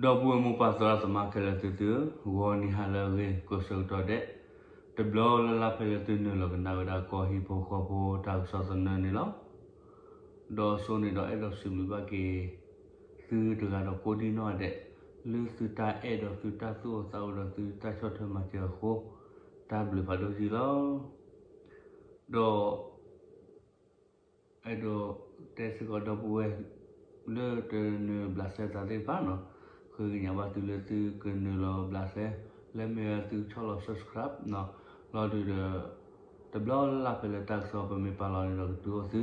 ဒီပုၢ်ဝဲၢ်မိၢ်ပၢ်သရၣ်သမါခဲလၢာ်သုသုဧၢ, ဂီၤနံၤဟါလၢအဂ့ၤကိးဆၢကတီၢ်ဒဲး, တဘျီလၢ်လၢ်ဖဲလၢသုနုာ်လီၤကနၣ်ဝဲဒၣ်ကီၢ်ဟံၣ်ဖိဃီဖိတၢ်ကစီၣ်သနၢၣ်န့ၣ်လီၤ. ဒီးအဆိန့ၣ်ဒီးအဲၣ်ဒိးစံးဘျုးဘၣ်က့ၤ သုတဂၤဒီးကိးဒံနီၢ်ဒဲး, လၢသုတၢ်အဲၣ်ဒီးသုတၢ်သူၣ်အိၣ်သးအိၣ်ဒီးသုတၢ်ဆီၣ်ထွဲမၤစၢၤအဃိ, တၢ်ဘျုးဖးဒိၣ်က့ၤလီၤ. ဒီး အဲၣ်ဒိးတဲစ့ၢ်ကီးဒီပုၢ်ဝဲၢ် လၢတနုာ်ဘျးစဲသးသ့ၣ်တဖၣ်နီၤ, ဃ့ကညးဘၣ်သုလၢသုကနုာ်လီၤဘျးစဲ, လၢမ့ၢ်ဝဲသုဆီၣ်လီၤ subscribe နီၤ, လီၤဒုးဒီး တဘျီလၢ်လၢ်ဖဲလၢတၢ်ကစီၣ်ပမ့ၢ်ပာ်လီၤန့ၣ်ဒီးကတုၤအိၣ်သု,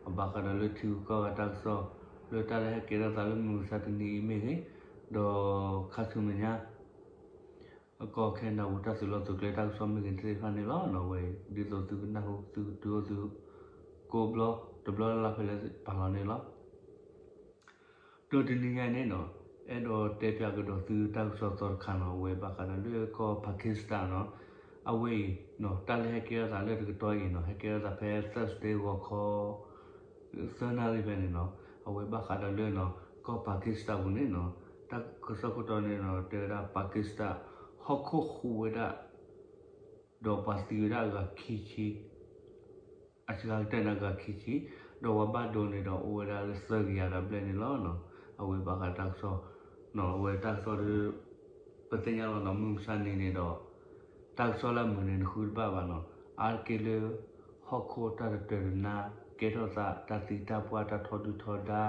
အဘၣ်ဃးဒီးလၢထံဂုၤကီၢ်ဂၤတၢ်ကစီၣ်, လၢတၢ်လၢဟဲကဲထီၣ်သးလၢမုၢ်မဆါတနံၤအံၤမ့ၢ်ဂ့ၤ, ဒီးခါဆူမဲာ်ညါ အကီၢ်ခဲနဒၤပူၤတၢ်သုးလီၢ်သုးကျဲတၢ်ကစီၣ်မ့ၢ်ဂ့ၤသ့ၣ်တဖၣ်န့ၣ်လီၤ. အဝဲဒ်သိးသုကနၢ်ဟူသုကတုၤအိၣ်သု ကိးဘျီ တဘျီလၢ်လၢ်ဖဲလၢပာ်လီၤန့ၣ်လီၤ. ဒီးတနံၤညါအံၤန့ၣ်နီၤ, အဲၣ်ဒိးတဲပၠးကဒီးသုတၢ်ကစီၣ်သီတခါနီၤ, အဝဲဘၣ်ဃးဒီးလၢကီၢ် Pakistan နီၤ, အဝဲအံၤနီၤ တၢ်လၢဟဲကဲထီၣ်သးလၢတကတီၢ်အံၤနီၤ, ဟဲကဲထီၣ်သးဖဲ Thursday ဂီၤခီ သၢနၣ်ရံၣ်ဖဲန့ၣ်နီၤ, အဝဲဘၣ်ဃးဒီးလၢနီၤ ကီၢ် Pakistan ပူၤန့ၣ်နီၤ, တၢ်ကစီၣ်ခိၣ်တီန့ၣ်နီၤ တဲဝဲဒၣ် Pakistan ဟီၣ်ခိၣ်ဟူးဝဲဒၣ် ဒီးပှၤသံဝဲဒၣ်အဂၤခံဆံ, အစှၤကတၢၢ်န့ၣ်အဂၤခံဆံ, ဒီးပှၤဘၣ်ဒိန့ၣ်ဒီးအိၣ်ဝဲဒၣ်လၢသၢကယၤဒီးဘျဲၣ်န့ၣ်လီၤ. အဝဲဘၣ်ဃးတၢ်ကစီၣ်, အဝဲတၢ်ကစီၣ်ဒီး ပသ့ၣ်ညါလီၤနီၤ မုၢ်မဆါနံၤန့ၣ်ဒီး တၢ်ကစီၣ်လၢအမုာ်န့ၣ်နဃုတဘၣ်ဘၣ်နီၤ, အါတက့ၢ်လၢ ဟီၣ်ခိၣ်တၢ်တတၢၤတနါ ကဲထီၣ်သးတၢ်သံတၢ်ပှၢ်တၢ်ထီဒုၣ်ထီဒါ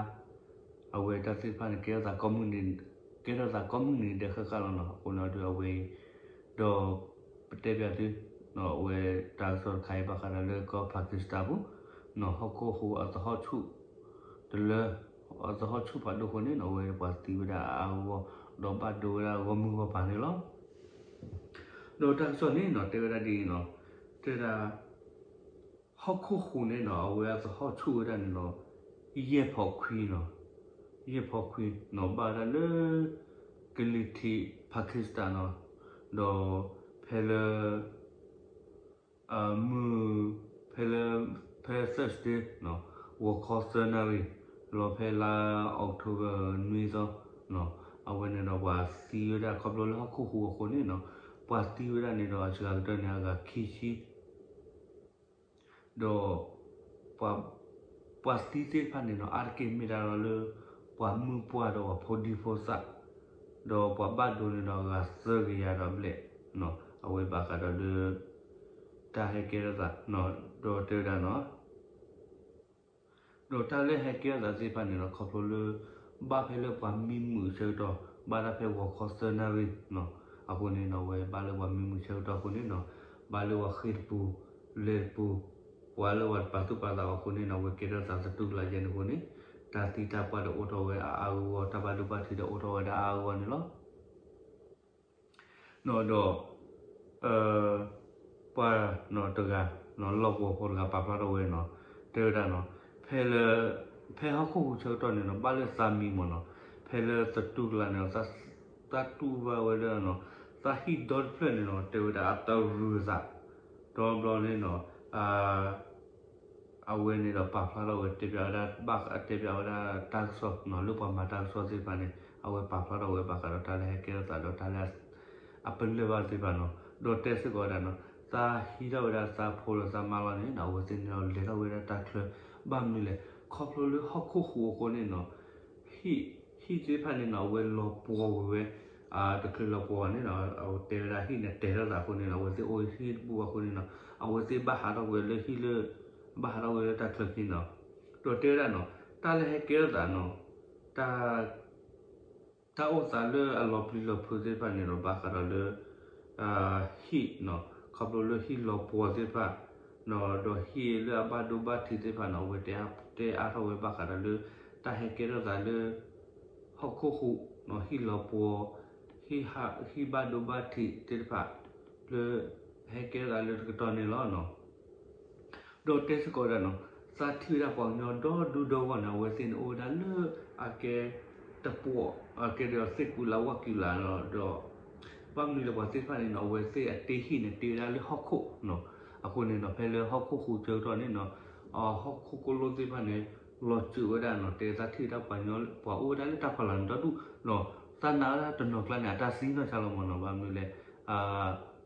အဝဲတၢ်သ့ၣ်တဖၣ်န့ၣ် ကဲထီၣ်သးကိးမုၢ်နံၤဒဲးဃၣ်ဃၣ်လီၤနီၤ. အဃိန့ၣ်ဒီးအဝဲအံၤ ဒီး ပတဲပၠးသု အဝဲတၢ်ကစီၣ်တခါအံၤဘၣ်ဃးဒီးလၢကီၢ် Pakistan ပူၤ နီၤ ဟီၣ်ခိၣ်ဟူးအသဟီၣ်ဆူၣ် တလၢ အသဟီၣ်ဆူၣ်ဖးဒိၣ်အဃိန့ၣ်နီၤ အဝဲပှၤသံဝဲဒၣ်အါအါဂီၢ်ဂီၢ် ဒီးဘၣ်ဒိဝဲဒၣ်ဂီၢ်မုၢ်ဂီၢ်ပၤန့ၣ်လီၤ. ဒီးတၢ်ကစီၣ်န့ၣ်နီၤ တဲဝဲဒၣ်ဒ်အံၤနီၤ, တဲဝဲဒၣ် ဟီၣ်ခိၣ်ဟူးန့ၣ်နီၤ အဝဲအသဟီၣ်ဆူၣ်ဝဲဒၣ်န့ၣ်နီၤ ယဲၢ်ဖီခွံနီၤ, ယဲၢ်ဖီခွံနီၤ ဘၣ်ဝဲဒၣ်လၢ ကလံၤထံး Pakistan နီၤ, ဒီးဖဲလၢ မုၢ် ဖဲလၢ ဖဲ Thursday နီၤ ဂီၤခီသၢနၣ်ရံၣ် လီၤဖဲလါ October နွံသီ နီၤ, အဝဲန့ၣ်ဒီးပှၤသံဝဲဒၣ်ခီဖျိလၢဟီၣ်ခိၣ်ဟူးအဃိန့ၣ်နီၤ, ပှၤသံဝဲဒၣ်န့ၣ်ဒီးအစှၤကတၢၢ်န့ၣ်အဂၤခံဆံ ဒီး ပှၤသံသ့ၣ်တဖၣ်န့ၣ်နီၤ အါတက့ၢ်မ့ၢ်ဒၣ်လီၤလၢ ပှၤမုၢ်ပှၢ်ဒီးပှၤဖိဒံဖိသၣ်, ဒီးပှၤဘၣ်ဒိန့ၣ်ဒီးအဂၤသၢကယၤဒီးဘျဲၣ်, အဝဲဘၣ်ဃးဒီးလၢ တၢ်ဟဲကဲထီၣ်သး ဒီးတဲဝဲဒၣ်နီၤ ဒီးတၢ်လၢဟဲကဲထီၣ်သးသ့ၣ်တဖၣ်န့ၣ်ဒီး ခီဖျိလၢ ဘၣ်ဖဲလၢပှၤမံမုာ်ဆၢကတီၢ် ဘၣ်ဒၣ်ဖဲဂီၤခီသၢနၣ်ရံၣ်နီၤ, အဃိန့ၣ်နီၤ အဝဲဘၣ်လၢပှၤမံမုာ်ဆၢကတီၢ်အဃိန့ၣ်နီၤ, ဘၣ်လၢပှၤဃ့ၢ်တပူၤ လဲၤတပူၤ, ပှၤလၢပှၤတပာ်သူၣ်ပာ်သးအဃိန့ၣ်နီၤ အဝဲကဲထီၣ်သးသတူၢ်ကလာ်ယဲၢ်န့ၣ်အဃိန့ၣ်, တၢ်သံတၢ်ပှၢ်ဒီးအိၣ်ထီၣ်ဝဲအါအါဂီၢ်ဂီၢ် တၢ်ဘၣ်ဒိဘၣ်ထံးဒီးအိၣ်ထီၣ်ဝဲဒၣ်အါအါဂီၢ်ဂီၢ်န့ၣ်လီၤ. ဒီး ပှၤနီၤတဂၤ လီၢ်ပှီၢ်ဖိတဂၤပာ်ဖျါထီၣ်ဝဲနီၤ, တဲဝဲဒၣ်နီၤ, ဖဲလၢ ဖဲဟီၣ်ခိၣ်ဟူးဆၢကတီၢ်န့ၣ်နီၤ ဘၣ်လၢသးမံမ့ၢ်နီၤ, ဖဲလၢသတူၢ်ကလာ်န့ၣ် သးတူၢ်ဘၣ်ဝဲလၢနီၤ, သးဟံၣ်ဒီတဖျၢၣ်န့ၣ်နီၤ တဲဝဲဒၣ်အတရူးသး, ဒီဘျီန့ၣ်နီၤ အဝဲန့ၣ်ဒီးပာ်ဖျါထီၣ်ဝဲ တဲပၠးဝဲဒၣ် ဘၣ်တဲပၠးဝဲဒၣ်တၢ်ကစီၣ်နီၤ လၢပှၤမၤတၢ်ကစီၣ်သ့ၣ်တဖၣ်န့ၣ် အဝဲပာ်ဖျါထီၣ်ဝဲဘၣ်ဃးဒီးတၢ်လၢဟဲကဲထီၣ်သးဒီးတၢ်လၢ အပလၢၢ်ဘၣ်သ့ၣ်တဖၣ်နီၤ, ဒီးတဲစ့ၢ်ကီးဝဲဒၣ်နီၤ သးဟံးထီၣ်ဝဲဒၣ်သးဖိဒီးသးမါလီၤန့ၣ်နီၤ အဝဲသ့ၣ်န့ၣ်ဒီးလဲၤထီၣ်ဝဲဒၣ်တၢ်ချၢ ဘၣ်မနုၤလဲၣ် ခီဖျိလၢဟီၣ်ခိၣ်ဟူးအဃိန့ၣ်နီၤ ဟံၣ် ဟံၣ်သ့ၣ်တဖၣ်န့ၣ်နီၤ အဝဲလီၤပှီၢ်ဝဲဝဲ တချုးလီၤပှီၢ်ဘၣ်န့ၣ်နီၤ အဝဲတဲဝဲဒၣ်ဟံၣ်န့ၣ်တဲာ်ထီၣ်သးအဃိန့ၣ်နီၤ အဝဲသ့ၣ်အိၣ်ဟံၣ်တပူၤအဃိန့ၣ်နီၤ အဝဲသ့ၣ်ဘၣ်ဟးထီၣ်ကွံာ်လၢဟံၣ်လၢ ဘၣ်ဟးထီၣ်ကွံာ်လၢတၢ်ချၢခံနီၤ ဒီးတဲဝဲဒၣ်နီၤ တၢ်လၢဟဲကဲထီၣ်သးနီၤ တၢ် တၢ်အိၣ်သးလၢအလီၤပျံၤလီၤဖုးသ့ၣ်တဖၣ်န့ၣ်ဒီး ဘၣ်ဃးဒီးလၢ ဟံၣ်နီၤ ခီဖျိလၢဟံၣ်လီၤပှီၢ်သ့ၣ်တဖၣ် ဒီးဟံၣ်လၢအဘၣ်ဒိဘၣ်ထံးသ့ၣ်တဖၣ်နီၤ အဝဲတဲအါထီၣ်ဝဲဘၣ်ဃးဒီးလၢ တၢ်ဟဲကဲထီၣ်သးလၢ ဟီၣ်ခိၣ်ဟူး ဟံၣ်လီၤပှီၢ် ဟံၣ်ဘၣ်ဒိဘၣ်ထံးသ့ၣ်တဖၣ် လၢ ဟဲကဲထီၣ်သးလၢတကတီၢ်န့ၣ်လီၤနီၤ ဒီးတဲစ့ၢ်ကီးဝဲဒၣ်နီၤ သးထံၣ်ဝဲဒၣ်ပှၤကညီဒီဒူၣ်ဒီဂီၢ်န့ၣ် အဝဲသ့ၣ်န့ၣ်အိၣ်ဝဲဒၣ်လၢအကဲ တပှီၢ် အကဲဒီးသ့ၣ်ကူလာ်ဝၣ်ကူလာ်လီၤ ဒီး ဘၣ်မနုၤလဲၣ်ပှၤသ့ၣ်တဖၣ်န့ၣ်နီၤ အဝဲသ့ၣ်အတ့ဟံၣ်န့ၣ်တ့ဝဲဒၣ်လၢဟီၣ်ခိၣ်နီၤ အဃိန့ၣ်နီၤ ဖဲလၢဟီၣ်ခိၣ်ဟူးဆၢကတီၢ်န့ၣ်နီၤ ဟီၣ်ခိၣ်ကိၣ်လိၣ်သ့ၣ်တဖၣ်န့ၣ် လီၤစၢးဝဲဒၣ်နီၤ တဲသးထံၣ်ဝဲဒၣ်ပှၤကညီ ပှၤအိၣ်ဝဲဒၣ်လၢတၢ်ဖီလာ်န့ၣ်ဒီဒူၣ်နီၤ သးနာ်ဝဲဒၣ်တနီၤကျါန့ၣ် အတၢ်သံနီၢ်ဆါလီၤမ့ၢ်နီၤ, ဘၣ်မနုၤလဲၣ်,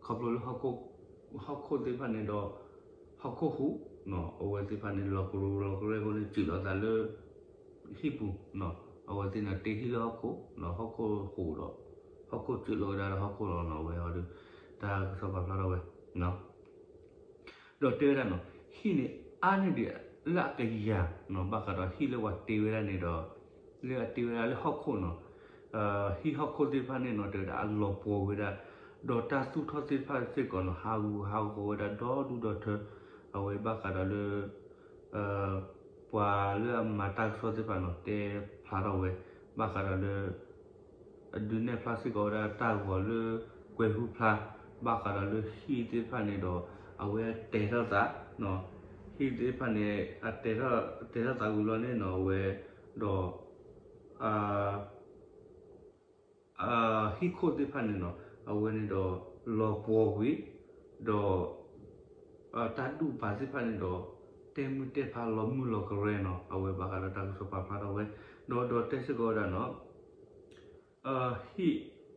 ခီဖျိလၢ ဟီၣ်ခိၣ်သ့ၣ်တဖၣ်န့ၣ်ဒီး ဟီၣ်ခိၣ်ဟူး, အဝဲသ့ၣ်တဖၣ်န့ၣ် လီၤကရူၢ်လီၤကရၢၢ်အဃိန့ၣ် စူးလီၤသးလၢ ဟံၣ်ပူၤ, အဝဲသ့ၣ်န့ၣ် တ့ဟံၣ်လၢဟီၣ်ခိၣ်, ဟီၣ်ခိၣ်ဟူးဒီး ဟီၣ်ခိၣ်စူးလီၤဝဲဒၣ်လၢဟီၣ်ခိၣ်လီၤနီၤ, အဝဲအီၤဒီး တၢ်ကစီၣ်ပာ်ဖျါထီၣ်ဝဲ ဒီးတဲဝဲဒၣ်နီၤ, ဟံၣ်န့ၣ်အါန့ၢ်ဒံးလၢအကယၤနီၤ, ဘၣ်ဃးဒီးဟံၣ်လၢပှၤတ့ဝဲဒၣ်န့ၣ်ဒီး လၢအတ့ဝဲဒၣ်လၢဟီၣ်ခိၣ်နီၤ, ဟံၣ်ဟီၣ်ခိၣ်သ့ၣ်တဖၣ်န့ၣ်နီၤ တဲဝဲဒၣ်အလီၤပှီၤဝဲဒၣ်, ဒီးတၢ်သူၣ်ထီၣ်သ့ၣ်တဖၣ်စ့ၢ်ကီးနီၤ ဟးဂူာ်ဟးဂီၤဝဲဒၣ်ဒီဒူၣ်ဒီထၢ, အဝဲဘၣ်ဃးဒီးလၢ ပှၤလၢအမၤတၢ်ကစီၣ်သ့ၣ်တဖၣ်နီၤ တဲဖျါထီၣ်ဝဲ, ဘၣ်ဃးဒီးလၢ အဒုးနဲၣ်ဖျါစ့ၢ်ကီးဝဲဒၣ်တၢ်ဂီၤလၢ ကွဲၤဟူဖျါ, ဘၣ်ဃးဒီးလၢဟံၣ်သ့ၣ်တဖၣ်န့ၣ်ဒီး အဝဲတဲထီၣ်သး, ဟံၣ်သ့ၣ်တဖၣ်န့ၣ် အတဲထီၣ် တဲထီၣ်သးဝံၤလီၤန့ၣ်နီၤ အဝဲ ဒီး ဟံၣ်ခိၣ်သ့ၣ်တဖၣ်န့ၣ်နီၤ အဝဲန့ၣ်ဒီး လီၤပှီၤကွံာ်, ဒီး တၢ်ဒူၣ်ပၤသ့ၣ်တဖၣ်န့ၣ်ဒီး တဲာ်မုၢ်တဲာ်ဖးလီၤမုၢ်လီၤကရဲနီၤ အဝဲဘၣ်ဃးဒီးတၢ်ကစီၣ်ပာ်ဖျါထီၣ်ဝဲ, ဒီးဒီးတဲစ့ၢ်ကီးဝဲဒၣ်နီၤ ဟံၣ် ခံကယၤ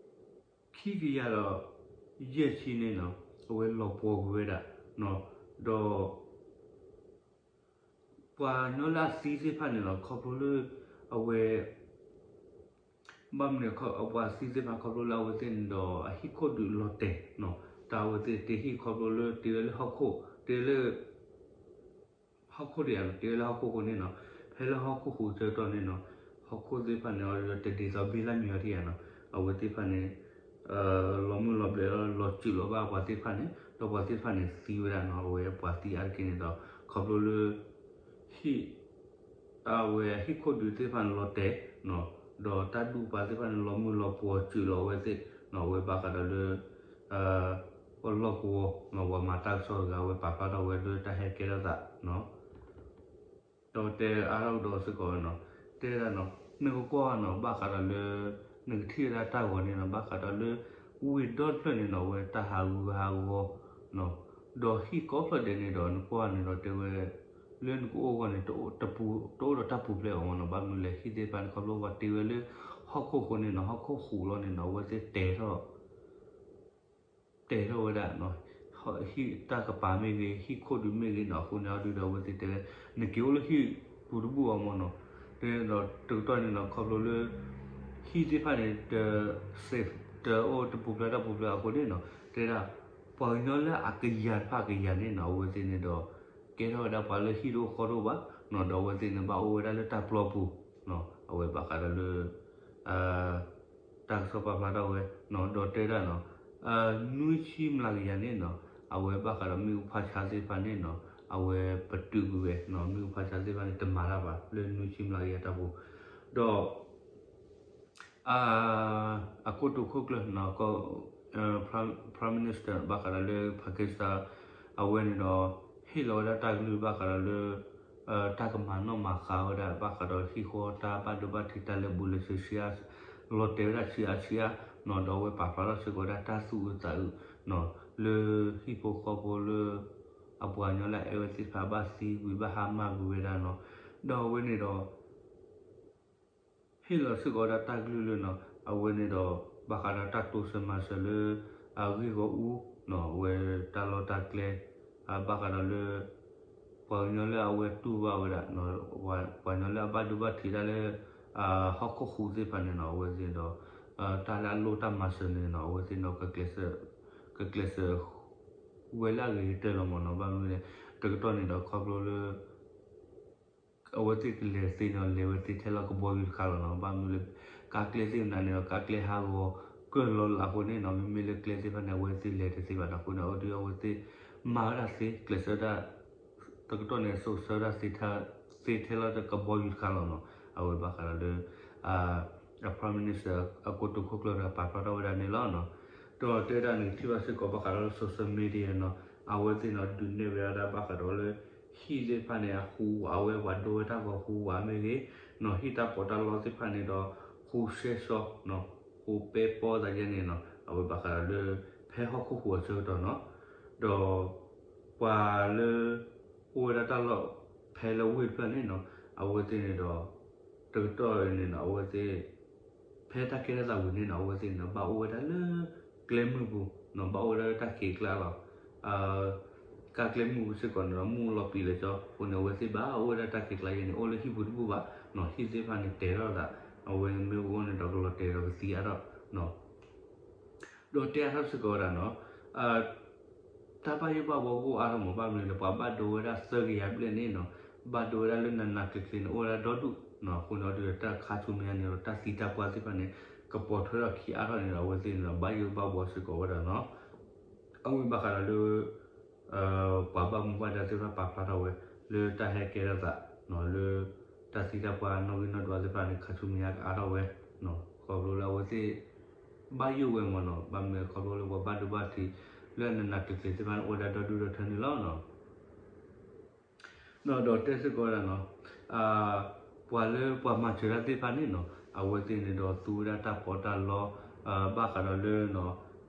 ဒီး ယဲၢ်ဆံန့ၣ်နီၤ အဝဲလီၤပှီၤကွံာ်ဝဲဒၣ်, ဒီး ပှၤကညီလၢအသံသ့ၣ်တဖၣ်န့ၣ်နီၤ ခီဖျိလၢ အဝဲ ဘၣ်မနုၤ ပှၤသံသ့ၣ်တဖၣ်ခီဖျိလၢအဝဲသ့ၣ်န့ၣ်ဒီး အဟံၣ်ခိၣ်ဒုးလီၤတဲာ်နီၤ, တၢ်အဝဲသ့ၣ်တ့ဟံၣ်ခီဖျိလၢတ့ဝဲလၢဟီၣ်ခိၣ်, တ့ဝဲလၢ ဟီၣ်ခိၣ်ဒံးဧါနီၤ, တ့ဝဲလၢဟီၣ်ခိၣ်အဃိန့ၣ်နီၤ, ဖဲလၢဟီၣ်ခိၣ်ဟူးဆၢကတီၢ်န့ၣ်နီၤ, ဟီၣ်ခိၣ်သ့ၣ်တဖၣ်န့ၣ် အဝဲတဒ်သိးဘ့ၣ်လၢမံၤအီၤထံၣ်ဧါနီၤ, အဝဲသ့ၣ်တဖၣ်န့ၣ် လီၤမုၢ်လီၤဘျဲးလီၤ လီၤစူးလီၤဘၣ်ပှၤသ့ၣ်တဖၣ်န့ၣ် ဒီးပှၤသ့ၣ်တဖၣ်န့ၣ်သံဝဲဒၣ်နီၤ, အဝဲပှၤသံအါတက့ၢ်န့ၣ်ဒီး ခီဖျိလၢ ဟံၣ် အဝဲဟံၣ်ခိၣ်ဒုးသ့ၣ်တဖၣ်န့ၣ်လီၤတဲာ်နီၤ, ဒီးတၢ်ဒူၣ်ပၤသ့ၣ်တဖၣ်န့ၣ် လီၤမုၢ်လီၤပှီၤစူးလီၤအဝဲသ့ၣ်နီၤ, အဝဲဘၣ်ဃးဒီးလၢ ပှၤလီၢ်ကဝီၤနီၤ ပှၤမၤတၢ်ကစီၣ်တဂၤ အဝဲပာ်ဖျါထီၣ်ဝဲလၢတၢ်ဟဲကဲထီၣ်သးနီၤ ဒီးတဲအါထီၣ်ကဒီးစ့ၢ်ကီးဝဲနီၤ, တဲဒၣ်နီၤ နကကွၢ်နီၤ ဘၣ်ဃးဒီးလၢ နကထံၣ်ဝဲဒၣ်တၢ်ဂီၤန့ၣ်နီၤ ဘၣ်ဃးဒီးလၢ ဝ့ၢ်ဒီဖျၢၣ်န့ၣ်နီၤ အဝဲတၢ်ဟးဂူာ်ဟးဂီၤနီၤ, ဒီးဟံၣ်ကိးဖျၢၣ်ဒဲးန့ၣ်ဒီး နကွၢ်န့ၣ်ဒီးတဲဝဲ လၢနကအိၣ်အဂီၢ်န့ၣ် တအိၣ်ဒီးတၢ်ပူၤဖျဲးအီၤမ့ၢ်နီၤ, ဘၣ်မနုၤလဲၣ် ဟံၣ်သ့ၣ်တဖၣ်န့ၣ် ခီဖျိပှၤတ့ဝဲလၢ ဟီၣ်ခိၣ်အဃိန့ၣ်နီၤ ဟီၣ်ခိၣ်ဟူးလီၤန့ၣ်နီၤ အဝဲသ့ၣ်တဲာ်ထီၣ် တဲာ်ထီၣ်ဝဲဒၣ်နီၤ, ဟံၣ်တၢ်ကပၤမ့ၢ်ဂ့ၤ ဟံၣ်ခိၣ်ဒုးမ့ၢ်ဂ့ၤနီၤ အဃိန့ၣ်အီၤဒုဒီးအဝဲသ့ၣ်တဲဝဲ နက့ၤအိၣ်လၢဟံၣ်ပူၤတဘူၣ်အီၤမ့ၢ်နီၤ, တဲဒီးတကတီၢ်န့ၣ်နီၤ ခီဖျိလၢ ဟံၣ်သ့ၣ်တဖၣ်န့ၣ် တ safe တအိၣ်တပူၤဖျဲးတၢ်ပူၤဖျဲးအဃိန့ၣ်နီၤ တဲဒၣ် ပှၤကညီလၢအကယၤတဖၣ်အကယၤန့ၣ်နီၤ အဝဲသ့ၣ်န့ၣ်ဒီး ကဲထီၣ်ဝဲဒၣ်ပှၤလၢဟံၣ်တအိၣ်ဃီတအိၣ်ဘၣ်နီၤ, ဒီးအဝဲသ့ၣ်န့ၣ်ဘၣ်အိၣ်ဝဲဒၣ်လၢတၢ်ပျီပူၤနီၤ, အဝဲဘၣ်ဃးဒီးလၢ တၢ်ကစီၣ်ပာ်ဖျါထီၣ်ဝဲနီၤ ဒီးတဲဒၣ်နီၤ, နွံဆံမျးကယၤန့ၣ်နီၤ အဝဲဘၣ်ဃးဒီးမ့ၣ်အူဖးဆါသ့ၣ်တဖၣ်န့ၣ်နီၤ အဝဲပတုာ်ကွံာ်ဝဲနီၤ မ့ၣ်အူဖးဆါသ့ၣ်တဖၣ်န့ၣ် တမၤတၢ်ဘၣ် လၢနွံဆံမျးကယၤတၢ်ပူၤ, ဒီး အကိတိာ်ခိၣ်ကျၢၢ်နီၤ က Prime Minister ဘၣ်ဃးဒီးလၢ Pakistan အဝဲန့ၣ်ဒီး ဟ့ၣ်လီၤဝဲဒၣ်တၢ်ကလုၢ်ဘၣ်ဃးဒီးလၢ တၢ်ကမၤနီၣ်မၤဃါဝဲဒၣ် ဘၣ်ဃးဒီးဟံၣ်ဃီတၢ်ဘၣ်ဒိဘၣ်ထံးတၢ်လၢာ်ဘူၣ်လၢာ်စ့ဆံးအါ လီၤတဲာ်ဝဲဒၣ်ဆံးအါဆံးအါနီၤ ဒီးအဝဲပာ်ဖျါထီၣ်စ့ၢ်ကီးဝဲဒၣ်တၢ်သူၣ်အုးသးအုးနီၤ လၢဟံၣ်ဖိဃီဖိလၢ အပှၤကညီလၢအအဲၣ်ဝဲသ့ၣ်တဖၣ်ဘၣ်သံကွံာ်ဘၣ်ဟါမၢ်ကွံာ်ဝဲဒၣ်နီၤ ဒီးအဝဲန့ၣ်ဒီး ဟ့ၣ်လီၤစ့ၢ်ကီးဝဲဒၣ်တၢ်ကလုၢ်လၢနီၤ အဝဲန့ၣ်ဒီး ဘၣ်ဃးဒီးတၢ်တိစၢၤမၤစၢၤလၢ အဂ့ၢ်ဂီၢ်အူနီၤ အဝဲတၢ်လီၢ်တၢ်ကျဲ ဘၣ်ဃးဒီးလၢ ပှၤကညီလၢအဝဲတူၢ်ဘၣ်ဝဲဒၣ် ပှၤကညီလၢအဘၣ်ဒိဘၣ်ထံးဒၣ်လၢ ဟီၣ်ခိၣ်ဟူးသ့ၣ်တဖၣ်န့ၣ်နီၤ အဝဲသ့ၣ်ဒီး တၢ်လၢအလိၣ်တၢ်မၤစၢၤန့ၣ်နီၤ အဝဲသ့ၣ်ဒီး ကကျဲးစၢး ဝဲလၢအဂ့ၤကတၢၢ်လီၤမ့ၢ်နီၤ ဘၣ်မနုၤလဲၣ် တကတီၢ်န့ၣ်ဒီးခီဖျိလၢ အဝဲသ့ၣ်ကလဲၤသ့န့ၣ် လဲၤဝဲသ့ထဲလၢကဘီယူၤတခါလီၤနီၤ ဘၣ်မနုၤလဲၣ် ကါကျဲသ့ၣ်မနုၤန့ၣ်ဒီး ကါကျဲဟးဂီၤကၢၢ်လီၤလၢအဃိန့ၣ်နီၤ မ့မ့ၢ်လၢကျဲသ့ၣ်တဖၣ်န့ၣ် အဝဲသ့ၣ်လဲၤတသ့ဘၣ်နီၤ အဃိန့ၣ် အဒုးအဝဲသ့ၣ် မၤဝဲဒၣ်သ့ ကျဲးစၢးဒၣ် တကတီၢ်န့ၣ် စိာ်ဆှၢဒၣ်သ့ထဲလၢကဘီယူၤတခါလီၤနီၤ အဝဲဘၣ်ဃးဒီးလၢ အ Prime Minister အကိတိာ်ခိၣ်ကျၢၢ်တဂၤပာ်ဖျါထီၣ်ဝဲဒၣ်န့ၣ်လီၤနီၤ ဒီးတဲဒၣ်န့ၣ်ထံၣ်ဘၣ်စ့ၢ်ကီးဘၣ်ဃးဒီးလၢ social media နီၤ အဝဲသ့ၣ်နီၤ ဒုးနဲၣ်ဝဲဒၣ်ဘၣ်ဃးဒီးလၢ ဟံၣ်သ့ၣ်တဖၣ်န့ၣ် အဟူးဝးဝဲပှၤဒိဝဲတၢ်ဂီၤဟူးဝးမ့ၢ်ဂ့ၤနီၤ ဟံၣ်တၢ်ပီးတၢ်လီသ့ၣ်တဖၣ်န့ၣ်ဒီး ဟူးဆှဲးဆှီနီၤ ဟူးပဲပီသးယဲန့ၣ်နီၤ အဝဲဘၣ်ဃးဒီးလၢ ဖဲဟီၣ်ခိၣ်ဟူးအဆၢကတီၢ်နီၤ ဒီး ပှၤလၢ အိၣ်ဝဲဒၣ်တၢ်လီၢ်ဖဲလၢဝ့ၢ်တဖျၢၣ်န့ၣ်နီၤ အဝဲသ့ၣ်န့ၣ်ဒီး တကတီၢ်န့ၣ်နီၤ အဝဲသ့ၣ် ဖဲတၢ်ကဲထီၣ်သးဝံၤန့ၣ်နီၤ အဝဲသ့ၣ်န့ၣ်ဒီး ဘၣ်အိၣ်ဝဲဒၣ်လၢကျဲမုၢ်ပူၤနီၤ, ဘၣ်အိၣ်ဝဲဒၣ်လၢတၢ်ခံးကျါလီၤ. ကၢ်ကျဲမုၢ်ပူၤစ့ၢ်ကီးန့ၣ်ဒီး မုၢ်လီၤပံာ်လၢာ်ကၠီအဃိန့ၣ် အဝဲသ့ၣ်ဘၣ်အိၣ်ဝဲဒၣ်တၢ်ခံးကျါယဲန့ၣ် အိၣ်လၢဟံၣ်ပူၤတဘူၣ်ဘၣ်နီၤ, ဟံၣ်သ့ၣ်တဖၣ်န့ၣ် တဲာ်ထီၣ်သး, အဝဲမ့ၢ်အိၣ်န့ၣ်ဒီး ကလီၤတဲာ်ဒီးကသံအါထီၣ်နီၤ. ဒီးတဲအါထီၣ်စ့ၢ်ကီးဝဲဒၣ်နီၤ, တၢ်ဘၣ်ယိၣ်ဘၣ်ဘှီကအိၣ်အါထီၣ်မး, ဘၣ်မနုၤလဲၣ် ပှၤဘၣ်ဒိဝဲဒၣ်သၢကယၤဘျဲၣ်န့ၣ်နီၤ, ဘၣ်ဒိဝဲဒၣ်လၢနးနးကျံၤကျံၤန့ၣ် အိၣ်ဝဲဒၣ်ဒီဒူၣ်နီၤ, အဃိန့ၣ်ဒီး တၢ်ခါဆူမဲာ်ညါန့ၣ်ဒီး တၢ်သံတၢ်ပှၢ်သ့ၣ်တဖၣ်န့ၣ် ကပိာ်ထွဲထီၣ်ခံအါထီၣ်န့ၣ်ဒီး အဝဲသ့ၣ်န့ၣ်ဒီး ဘၣ်ယိၣ်ဘၣ်ဘှီစ့ၢ်ကီးဝဲဒၣ်နီၤ. အဝဲဘၣ်ဃးဒီးလၢ ပှၤဘၣ်မူဘၣ်ဒါသ့ၣ်တဖၣ်ပာ်ဖျါထီၣ်ဝဲ လၢတၢ်ဟဲကဲထီၣ်သးနီၤ, လၢတၢ်သံတၢ်ပှၢ်နီၣ်ဂံၢ်နီၣ်ဒွးသ့ၣ်တဖၣ်န့ၣ် ခါဆူမဲာ်ညါကအါထီၣ်ဝဲနီၤ, ခီဖျိလၢအဝဲသ့ၣ် ဘၣ်ယိၣ်ဝဲမးနီၤ, ဘၣ်မနုၤလဲၣ် ခီဖျိလၢပှၤဘၣ်ဒိဘၣ်ထံး လၢနးနးကျံၤကျံၤသ့ၣ်တဖၣ်န့ၣ် အိၣ်ဝဲဒၣ်ဒီဒူၣ်ဒီထၢန့ၣ်လီၤနီၤ. ဒီးတဲစ့ၢ်ကီးဝဲဒၣ်နီၤ, ပှၤလၢပှၤမၤစၢၤတၢ်သ့ၣ်တဖၣ်န့ၣ်နီၤ, အဝဲသ့ၣ်န့ၣ်ဒီးသူဝဲဒၣ်တၢ်ပီးတၢ်လီ ဘၣ်ဃးဒီးလၢနီၤ,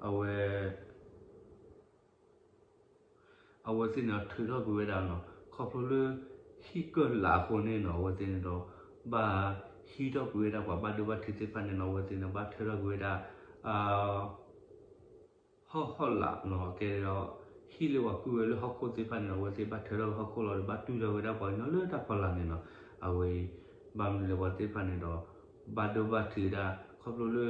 အဝဲ အဝဲသ့ၣ်န့ၣ်ထုးထီၣ်ကွံာ်ဝဲဒၣ်နီၤ, ခီဖျိလၢ ဟံၣ်ကၢၢ်လးအဃိန့ၣ်နီၤ, အဝဲသ့ၣ်န့ၣ်ဒီး ဘၣ်ဟံးထီၣ်ကွံာ်ဝဲဒၣ်ပှၤဘၣ်ဒိဘၣ်ထံးသ့ၣ်တဖၣ်န့ၣ်နီၤ, အဝဲသ့ၣ်န့ၣ် ဘၣ်ထုးထီၣ်ကွံာ်ဝဲဒၣ် ဟီၣ်ဟီၣ်လာ်နီၤ, ကဲဒီး ဟံၣ်လၢပှၤကွံာ်ဝဲလၢဟီၣ်ခိၣ်သ့ၣ်တဖၣ်န့ၣ်ဒီး အဝဲသ့ၣ်ဘၣ်ထုးထီၣ်ဝဲဟီၣ်ခိၣ်လီၤဒီး ဘၣ်တူၢ်ထီၣ်ဝဲဒၣ်ပှၤကညီလၢတၢ်ဖီလာ်န့ၣ်နီၤ, အဝဲအံၤ ဘၣ်မနုၤလဲၣ်ပှၤသ့ၣ်တဖၣ်န့ၣ်ဒီး ဘၣ်ဒိဘၣ်ထံးဝဲဒၣ် ခီဖျိလၢ တ့ဝဲလၢ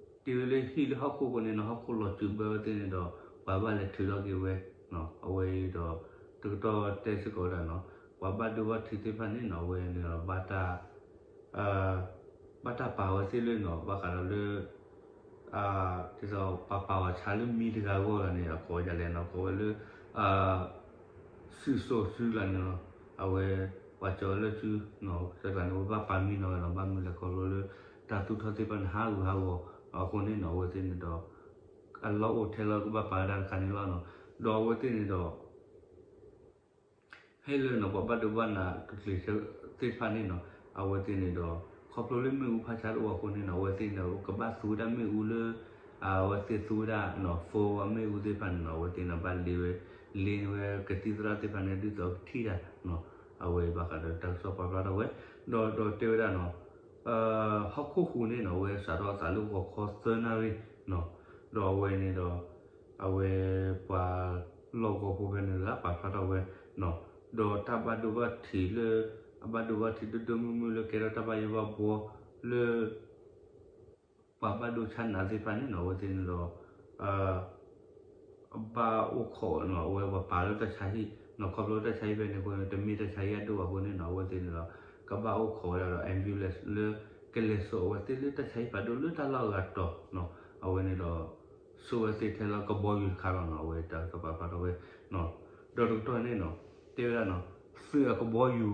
ဟံၣ်လၢဟီၣ်ခိၣ်အဃိန့ၣ်နီၤ, ဟီၣ်ခိၣ်လီၤစုာ်ဘၢဝဲသ့ၣ်န့ၣ်ဒီး ပှၤဘၣ်လဲၤထုးထီၣ်က့ၤဝဲ, အဝဲအံၤဒီး တကတီၢ်တဲစ့ၢ်ကီးဝဲဒၣ်နီၤ, ပှၤဘၣ်ဒိဘၣ်ထံးသ့ၣ်တဖၣ်န့ၣ်နီၤ, အဝဲန့ၣ်ဒီး ဘၣ်တၢ်ပာ်ဝဲသ့ၣ်လၢနီၤ, ဘၣ်ဃးဒီးလၢ ဒ်သိးပှၤပာ်ဝဲဆါလၢမံၤတဂၤအဂီၢ်လီၤန့ၣ် အကိးဝဲဒ်လဲၣ်နီၤ, ကိးဝဲလၢ စုစိၤစုလၢ်န့ၣ်လီၤ, အဝဲ ပှၤကၠီလၢစု စၢကျါန့ၣ် ဝဲဘၣ်ပာ်မံနီၤဝဲနီၤ, ဘၣ်မနုၤလဲၣ်ခီဖျိလၢ တၢ်သူၣ်ထီၣ်သ့ၣ်တဖၣ်န့ၣ် ဟးဂူာ်ဟးဂီၤအဃိန့ၣ်နီၤ, အဝဲသ့ၣ်န့ၣ်ဒီး အလီၢ်အိၣ်ထဲလၢကဘၣ်ပာ်ဝဲဒၣ်တခါန့ၣ်လီၤနီၤ, ဒီးအဝဲသ့ၣ်န့ၣ်ဒီး ဖဲလၢနီၤ ပှၤဘၣ်ဒိဘၣ်နးကကျ့ၤသ့ၣ်တဖၣ်န့ၣ်နီၤ, အဝဲသ့ၣ်န့ၣ်ဒီး ခီဖျိလၢမ့ၣ်အူဖးဆါတအိၣ်အဃိန့ၣ်နီၤ, အဝဲသ့ၣ်န့ၣ်ဒီး ကဘၣ်သူဝဲဒၣ်မ့ၣ်အူလၢ အဝဲသ့ၣ်သူဝဲဒၣ်နီၤ phone မ့ၣ်အူသ့ၣ်တဖၣ်န့ၣ်နီၤ, အဝဲသ့ၣ်န့ၣ်ဘၣ်လ့ဝဲ လ့န့ၢ်ဝဲကသံၣ်သရၣ်သ့ၣ်တဖၣ်န့ၣ် ဒ်သိးကထံၣ်တၢ်နီၤ, အဝဲဘၣ်ဃးဒီးတၢ်ကစီၣ်ပာ်ဖျါထီၣ်ဝဲ, ဒီးဒီးတဲဝဲဒၣ်နီၤ ဟီၣ်ခိၣ်ဟူးန့ၣ်နီၤ အဝဲစးထီၣ်အသးလၢဂီၤခီသၢနၣ်ရံၣ်နီၤ, ဒီးအဝဲန့ၣ်ဒီး အဝဲပှၤလီၢ်ကဝီၤဖိဖဲန့ၣ်တဂၤပာ်ဖျါထီၣ်ဝဲနီၤ, ဒီးတၢ်ဘၣ်ဒိဘၣ်ထံးလၢ အဘၣ်ဒိဘၣ်ထံးဒိၣ်ဒိၣ်မုၢ်မုၢ်လၢကဲထီၣ်တၢ်ဘၣ်ယိၣ်ဘၣ်ဘှီလၢ ပှၤဘၣ်ဒိဆါနးသ့ၣ်တဖၣ်န့ၣ်နီၤ, အဝဲသ့ၣ်န့ၣ်ဒီး ဘၣ်အိၣ်ခိးနီၤ, အဝဲပှၤပာ်လၢတၢ်ဆါဟံၣ်နီၤ, ခီဖျိတၢ်ဆါဟံၣ်ဖဲန့ၣ်အဃိန့ၣ် တမ့ၢ်တၢ်ဆါဟံၣ်အဒိၣ်ဘၣ်အဃိန့ၣ်နီၤ, အဝဲသ့ၣ်န့ၣ်ဒီး ကဘၣ်အိၣ်ခိးဝဲဒၣ်ဒီး ambulance လၢ ကလဲၤစိာ်အဝဲသ့ၣ်လၢတၢ်ဆါဟံၣ်ဖးဒိၣ်လၢတၢ်လီၢ်အဂၤတီၤနီၤ, အဝဲန့ၣ်ဒီး စိာ်ဝဲသ့ၣ်ထဲလၢကဘီယူၤတခါလီၤနီၤ, အဝဲတၢ်ကစီၣ်ပာ်ဖျါထီၣ်ဝဲ ဒီးတကတီၢ်န့ၣ်နီၤ, တဲဝဲဒၣ်နီၤ, သုးအကဘီယူၤ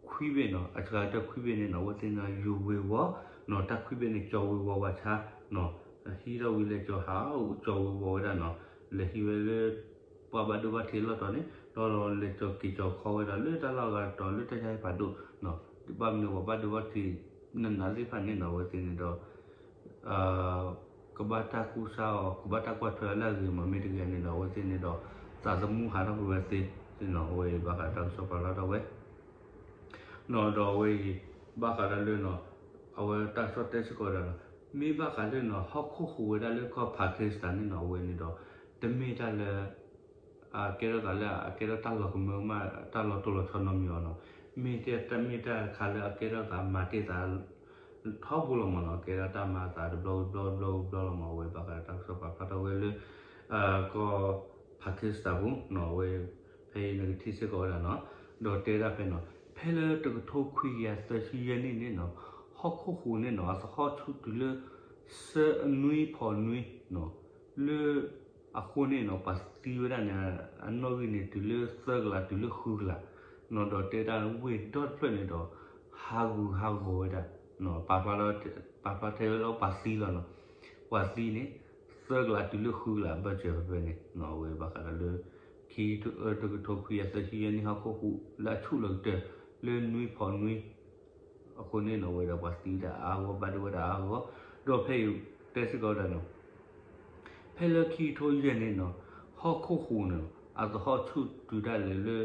ခွံဘ့ၣ်နီၤ, အစှၤကတၢၢ်ခွံဘ့ၣ်န့ၣ်နီၤ, အဝဲသ့ၣ်န့ၣ်ယူၤဝ့ၤဝီၤနီၤ, တၢ်ခွံဘ့ၣ်န့ၣ်ကၠီၤဝ့ၤဝီၤဝဲဆါနီၤ, ဟံးထီၣ်ဝံၤလဲၤကၠီၤဟး ကၠီၤဝ့ၤဝီၤဝဲဒၣ်နီၤ, လဲၤဟံးဝဲလၢ ပှၤဘၣ်ဒိဘၣ်ထံးလီၢ်တီၤန့ၣ် ဒီးလဲၤကၠီၤက့ၤကၠီၤခီဝဲဒၣ်လၢတၢ်လီၢ်အဂၤတီၤလၢတၢ်ဆါဟံၣ်ဖးဒိၣ်နီၤ, ဘၣ်မနုၤပှၤဘၣ်ဒိဘၣ်ထံးနးနးသ့ၣ်တဖၣ်န့ၣ်နီၤ, အဝဲသ့ၣ်န့ၣ်ဒီး ကဘၣ်တၢ်ကူစါအီၤ ကဘၣ်တၢ်ကွၢ်ထွဲအီၤလၢအဂ့ၤမး မ့ၢ်တဂ့ၤန့ၣ်ဒီး အဝဲသ့ၣ်န့ၣ်ဒီး သးသမူဟးထီၣ်ကွံာ်ဝဲသ့နီၤ, အဝဲအံၤဘၣ်ဃးတၢ်ကစီၣ်ပာ်ဖျါထီၣ်ဝဲနီၤ, ဒီးအဝဲအံၤ ဘၣ်ဃးဒီးလၢနီၤ အဝဲတၢ်ကစီၣ်တဲစ့ၢ်ကီးဝဲဒၣ်နီၤ, မ့ၢ်ဘၣ်ဃးလၢနီၤ ဟီၣ်ခိၣ်ဟူးဝဲဒၣ်လၢကီၢ် Pakistan န့ၣ်နီၤ, အဝဲန့ၣ်ဒီး တမ့ၢ်တၢ်လၢ အကဲထီၣ်သးလၢအကဲထီၣ်တၢ်လီၤကမၢကမၣ် တၢ်လီၤတိၢ်လီၤဆီနီတမံၤအီၤနီၤ, မ့ၢ်တၢ်မ့ၢ်တၢ်တခါလၢအကဲထီၣ်သးမၤတ့ၢ်သး ထီဘိလီၤမးနီၤ, ကဲထီၣ်တၢ်မၤသးတဘျီဝံၤတဘျီဝံၤတဘျီဝံၤတဘျီလီၤမး, အဝဲဘၣ်ဃးဒီးတၢ်ကစီၣ်ပာ်ဖျါထီၣ်ဝဲလၢ ကီၢ် Pakistan ပူၤနီၤ, အဝဲ ဖဲအံၤနကထံၣ်စ့ၢ်ကီးဝဲဒၣ်နီၤ, ဒီးတဲဒၣ်ဖဲနီၤ, ဖဲလၢတကထိခွံကယၤသၢဆံယဲၢ်နံၣ်န့ၣ်နီၤ, ဟီၣ်ခိၣ်ဟူးန့ၣ်နီၤ အသဟီၣ်ဆူၣ်တုၤလၢ သၢနွံဖီနွံနီၤ, လၢ အဃိန့ၣ်နီၤ ပှၤသံဝဲဒၣ်န့ၣ် အနီၣ်ဂံၢ်န့ၣ် တုၤလၢသၢကလးတုၤလၢဃုကလးနီၤ, ဒီးတဲဒၣ်ဝ့ၢ်ဒီတဖျၢၣ်န့ၣ်ဒီး ဟးဂူာ်ဟးဂီၤဝဲဒၣ်နီၤ, ပာ်ဖျါထဲလၢပှၤသံလီၤနီၤ, ပှၤသံန့ၣ် သၢကလးတုၤလၢဃုကလး ဘၢၣ်စၢၤဖဲဖဲန့ၣ်နီၤ, အဝဲဘၣ်ဃးဒီးလၢ ခံ တကထိခွံကယၤသၢဆံယဲၢ်နံၣ် ဟီၣ်ခိၣ်ဟူးလၢအဆူၣ်လီၤကတၢၢ်လၢနွံဖီနွံ အဃိန့ၣ်နီၤ အဝဲဒၣ်ပှၤသံဝဲဒၣ်အါဂီၢ် ဘၣ်ဒိဝဲဒၣ်အါဂီၢ်, ဒီးဖဲအံၤတဲစ့ၢ်ကီးဝဲဒၣ်နီၤ, ဖဲလၢခံကထိယဲၢ်န့ၣ်နီၤ ဟီၣ်ခိၣ်ဟူးန့ၣ် အသဟီၣ်ဆူၣ်တုၤဒၣ်လဲာ်လၢ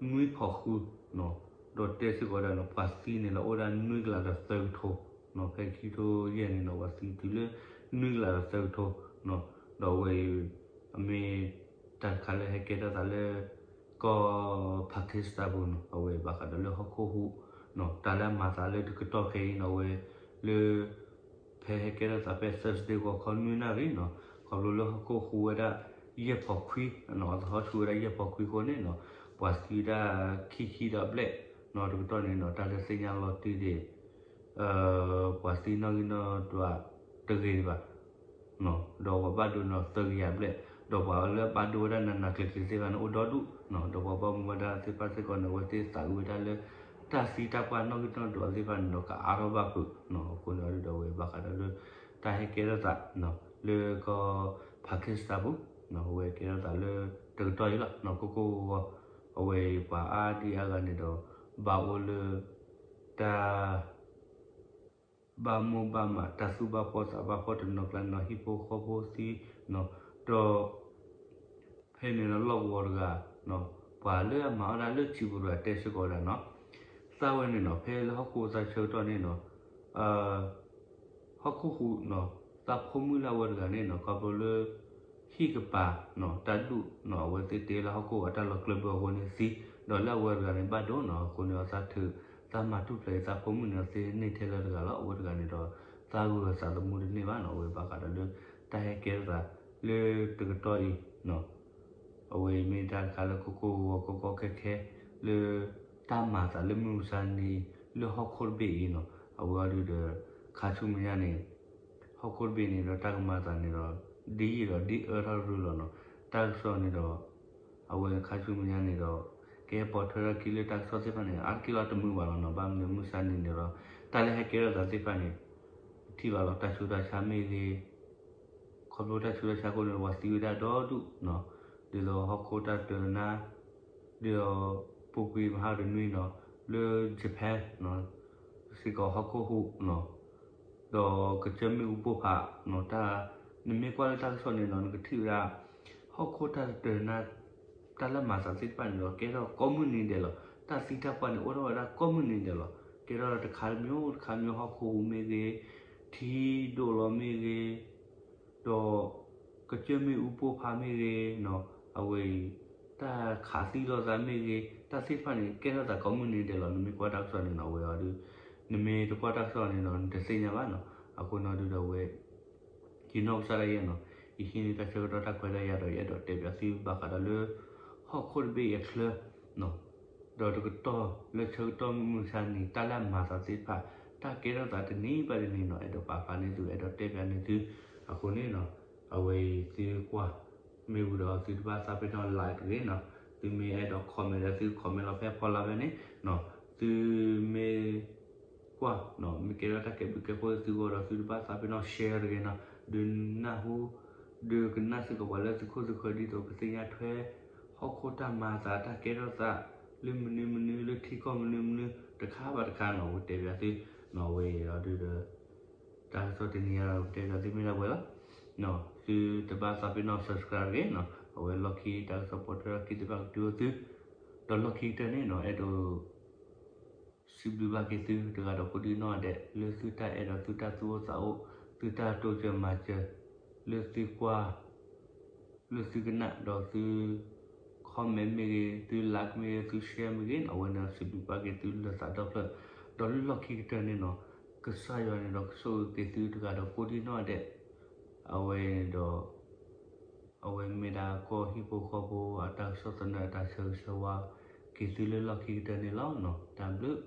နွံဖီဃုနီၤ, ဒီးတဲစ့ၢ်ကီးဝဲဒၣ်နီၤ ပှၤသံန့ၣ်လီၤအိၣ်ဒၣ်နွံကလးဒီးသၢကထိ ဖဲခံကထိယဲၢ်န့ၣ်နီၤ ပှၤသံတုၤလၢ နွံကလးဒီးသၢကထိနီၤ, ဒီးအဝဲအံၤ အမ့ၢ်တၢ်တခါလၢဟဲကဲထီၣ်သးလၢ ကီၢ် Pakistan ပူၤနီၤ, အဝဲဘၣ်ဃးဒီးလၢဟီၣ်ခိၣ်ဟူးနီၤ, တၢ်လၢအမၤသးလၢတကတီၢ်ခဲအံၤနီၤ အဝဲလၢ ဖဲဟဲကဲထီၣ်သးဖဲ Thursday ဂီၤခီနွံနၣ်ရံၣ်နီၤ, ခီဖျိလၢဟီၣ်ခိၣ်ဟူးဝဲဒၣ် ယဲၢ်ဖီခွံနီၤ, သဟီၣ်ဆူၣ်ဝဲဒၣ်ယဲၢ်ဖီခွံအဃိန့ၣ်နီၤ, ပှၤသံဝဲဒၣ်ခံဆံဒီးဘျဲၣ်နီၤ, တကတီၢ်န့ၣ်နီၤ တၢ်လၢသ့ၣ်ညါလီၤတံၢ်ဒံး ပှၤသံနီၣ်ဂံၢ်နီၣ်ဒွးတဂ့ၤဒံးဘၣ်, ဒီးပှၤဘၣ်ဒိနီၤသၢကယၤဘျဲၣ်, ဒီးပှၤလၢဘၣ်ဒိဝဲဒၣ်နးနးကျံၤကျံၤသ့ၣ်တဖၣ်န့ၣ် အိၣ်ဒီဒူၣ်နီၤ, ဒီးပှၤဘၣ်မူဘၣ်ဒါသ့ၣ်တဖၣ်စ့ၢ်ကီးန့ၣ် အဝဲသ့ၣ်သးဝံၣ်ဝဲဒၣ်လၢ တၢ်သံတၢ်ပှၢ်နီၣ်ဂံၢ်နီၣ်ဒွးသ့ၣ်တဖၣ်န့ၣ်ဒီး ကအါထီၣ်ဘၣ်ဖုးနီၤ, အဃိန့ၣ်အီၤဒုဒီးအဝဲဘၣ်ဃးဒီးလၢ တၢ်ဟဲကဲထီၣ်သးနီၤ လၢကီၢ် Pakistan ပူၤနီၤ, အဝဲကဲထီၣ်သးလၢတကတီၢ်အံၤလီၤနီၤ, ကိၢ်ကိၢ်ဂီၤဂီၤ အဝဲအံၤပှၤအါဒံအါဂၤန့ၣ်ဒီး ဘၣ်အိၣ်လၢ တၢ် ဘၣ်မိၢ်ဘၣ်မး တၢ်သူၣ်ဘၣ်ဖှီၣ်သးဘၣ်ဖှီၣ်တနီၤကျါနီၤ, ဟံၣ်ဖိဃီဖိသံနီၤ, ဒီး ဖဲန့ၣ်ဒီးလီၢ်ကဝီၤတဂၤနီၤ, ပှၤလၢအမၤအီၣ်ဒၣ်လၢစံာ်ပူၤတဂၤတဲစ့ၢ်ကီးဝဲဒၣ်နီၤ, သးဝဲန့ၣ်နီၤ ဖဲလၢဟီၣ်ခိၣ်သးဆၢကတီၢ်န့ၣ်နီၤ ဟီၣ်ခိၣ်ဟူးနီၤ, သးဖိမုၣ်လၢအဝဲတဂၤန့ၣ်နီၤ ခီဖျိလၢ ဟံၣ်ကပၤနီၤ တၢ်ဒူၣ်နီၤ အဝဲသ့ၣ်တ့လၢဟီၣ်ခိၣ်အတၢ်လီၤကျၢၢ်ဘၢအဃိန့ၣ်သံ, ဒီးလၢအဝဲတဂၤန့ၣ်ဘၣ်ဒိနီၤ, အဃိန့ၣ်အသးထုး သးမၤထူၣ်ဖျဲးအံၤ သးဖိမုၣ်န့ၣ် သ့န့ၢ်ထဲလၢတဂၤလီၤ, အဝဲတဂၤန့ၣ်ဒီး သးဂုာ်အသးသမူတန့ၢ်ဘၣ်နီၤ, အဝဲဘၣ်ဃးဒီးလၢ တၢ်ဟဲကဲထီၣ်သး လၢတကတီၢ်အံၤနီၤ အဝဲအံၤမ့ၢ်တၢ်တခါလၢကိၢ်ကိၢ်ဂီၤဂီၤကီကီခဲခဲ လၢတၢ်မၤသးလၢမုၢ်မဆါနံၤ လၢဟီၣ်ခိၣ်တဘ့ၣ်အံၤနီၤ, အဝဲအီၤဒုဒီး ခါဆူမဲာ်ညါန့ၣ် ဟီၣ်ခိၣ်တဘ့ၣ်န့ၣ်ဒီးတၢ်ကမၤသးန့ၣ်ဒီး ဒ်ယံာ်ဒီးဒ်အၢထီၣ်ရုလီၤနီၤ, တၢ်ကစီၣ်န့ၣ်ဒီး အဝဲခါဆူမဲာ်ညါန့ၣ်ဒီး ကဟဲပိာ်ထွဲထီၣ်ခံလၢတၢ်ကစီၣ်သ့ၣ်တဖၣ်န့ၣ် အါတက့ၢ်လီၤတမုာ်ဘၣ်လီၤနီၤ, ဘၣ်မနုၤမုၢ်မဆါနံၤန့ၣ်ဒီး တၢ်လၢဟဲကဲထီၣ်သးသ့ၣ်တဖၣ်န့ၣ် ပထံၣ်ဘၣ်လီၤ တၢ်ဆူးတၢ်ဆါမ့ၢ်ဂ့ၤ ခီဖျိတၢ်ဆူးတၢ်ဆါအဃိန့ၣ် ပှၤသံဝဲဒၣ်ဒီဒူၣ်နီၤ, ဒ်သိးဟီၣ်ခိၣ်တၢ်တနါ ဒီး ပူၤကွံာ်မဟါတနွံနီၤ လၢ Japan နီၤ စ့ၢ်ကီးဟီၣ်ခိၣ်ဟူးနီၤ, ဒီးကစၢၢ်မ့ၣ်အူပိၢ်ဖးနီၤ, တၢ် နမ့ၢ်ကွၢ်လၢတၢ်ကစီၣ်န့ၣ်နီၤ နကထံၣ်ဝဲဒၣ် ဟီၣ်ခိၣ်တၢ်တနါ တၢ်လၢမၤသးသ့ၣ်တဖၣ်န့ၣ်ဒီး ကဲထီၣ်ကိးမုၢ်နံၤဒဲးလီၤ, တၢ်သံတၢ်ပှၢ်န့ၣ် အိၣ်ထီၣ်ဝဲဒၣ်ကိးမုၢ်နံၤဒဲးလီၤ, ကဲထီၣ်တခါတမံၤတခါတမံၤ ဟီၣ်ခိၣ်ဟူးမ့ၢ်ဂ့ၤ, ထံဒိၣ်လီၤမ့ၢ်ဂ့ၤ ဒီး ကစၢၢ်မ့ၣ်အူပိၢ်ဖးမ့ၢ်ဂ့ၤနီၤ, အဝဲအံၤ တၢ်ခးသံလိာ်သးမ့ၢ်ဂ့ၤ တၢ်သ့ၣ်တဖၣ်န့ၣ် ကဲထီၣ်သးကိးမုၢ်နံၤဒဲးလီၤ, နမ့ၢ်ကွၢ်တၢ်ကစီၣ်န့ၣ်နီၤ အဝဲအီၤဒု နမ့ၢ်တကွၢ်တၢ်ကစီၣ်န့ၣ်နီၤ နတသ့ၣ်ညါဘၣ်နီၤ, အဃိနီၤဒုဒီးအဝဲ ယနီၢ်ကစၢ်ဒၣ်ယဲနီၤ ယဟံးန့ၢ်တၢ်ဆၢကတီၢ်တၢ်ခွဲးတၢ်ယာ်ဒီး ယအဲၣ်ဒိးတဲပၠးသုဘၣ်ဃးဒီးလၢ ဟီၣ်ခိၣ်တဘ့ၣ်အံၤအချၢနီၤ, ဒီးတကတီၢ်လၢဆၢကတီၢ်မုၢ်မဆါနံၤ တၢ်လၢအမၤသးသ့ၣ်တဖၣ် တၢ်ကဲထီၣ်သးတနံၤဘၣ်တနံၤနီၤ အဲၣ်ဒိးပာ်ဖျါန့ၢ်သု အဲၣ်ဒိးတဲပၠးန့ၢ်သု, အဃိန့ၣ်နီၤ အဝဲအံၤသုကွၢ် မ့ၢ်ဝံၤဒီးသုတဘၣ်သးပ့ၤနီၣ် like တဂ့ၤနီၤ, သုမ့ၢ်အဲၣ်ဒိး comment ဒီးသု comment လီၤဖဲအဖီလာ်ဖဲန့ၣ်နီၤ, သုမ့ၢ် ကွၢ်နီၤ မ့ၢ်ကဲထီၣ်တၢ်ကဲဘျုးကဲဖှိၣ်သုဂီၢ်ဒီးသုတဘၣ်သးပ့ၤနီၣ် share တဂ့ၤနီၤ, ဒုးနၢ်ဟူ ဒုးကနၣ်စ့ၢ်ကီးပှၤလၢသုခိၣ်သုဃၢၤဒ်သိးကသ့ၣ်ညါထွဲ ဟီၣ်ခိၣ်တၢ်မၤသးတၢ်ကဲထီၣ်သး လၢမနုၤမနုၤလၢထံကီၢ်မနုၤမနုၤ တခါဘၣ်တခါနီၤ အဝဲတဲပၠးသုနီၤ အဝဲအံၤဒီးဒုးဒီး တၢ်ကစီၣ်တနံၤအံၤဒီးတဲပၠးသုမ့ၢ်ဒၣ်ဝဲလီၤ, သုတဘၣ်သးပ့ၤနီၣ် subscribe တဂ့ၤနီၤ, အဝဲလီၢ်ခံတၢ်ကစီၣ်ပိာ်ထွဲထီၣ်ခံသ့ၣ်တဖၣ်ကတုၤအိၣ်သု, ဒီးလီၢ်ခံကတၢၢ်န့ၣ်နီၤ အဲၣ်ဒိး စံးဘျုးဘၣ်က့ၤသုတဂၤဒီးကိးဒံနီၢ်ဒဲး လၢသုတၢ်အဲၣ်ဒီးသုတၢ်သူၣ်အိၣ်သးအိၣ် သုတၢ်တိစၢၤမၤစၢၤ လၢသုကွၢ် လၢသုကနၣ်ဒီးသု comment မ့ၢ်ဂ့ၤ သု like မ့ၢ်ဂ့ၤ သု share မ့ၢ်ဂ့ၤနီၤ အဝဲန့ၣ်စံးဘျုးဘၣ်က့ၤသုလၢသးဒီဖျၢၣ်, ဒီးလၢလီၢ်ခံကတၢၢ်န့ၣ်နီၤ ကစၢ်ယွၤန့ၣ်ဒီးကဆိၣ်ဂ့ၤက့ၤသုတဂၤဒီးကိးဒံနီၢ်ဒဲး, အဝဲန့ၣ်ဒီး အဝဲမ့ၢ်ဒၣ်ကီၢ်ဟံၣ်ဖိဃီဖိအတၢ်ကစီၣ်သနၢၣ်အတၢ်ဆၢဂ့ၤဆၢဝါ က့ၤသုလၢလီၢ်ခံကတၢၢ်န့ၣ်လီၤနီၤ တၢ်ဘျုး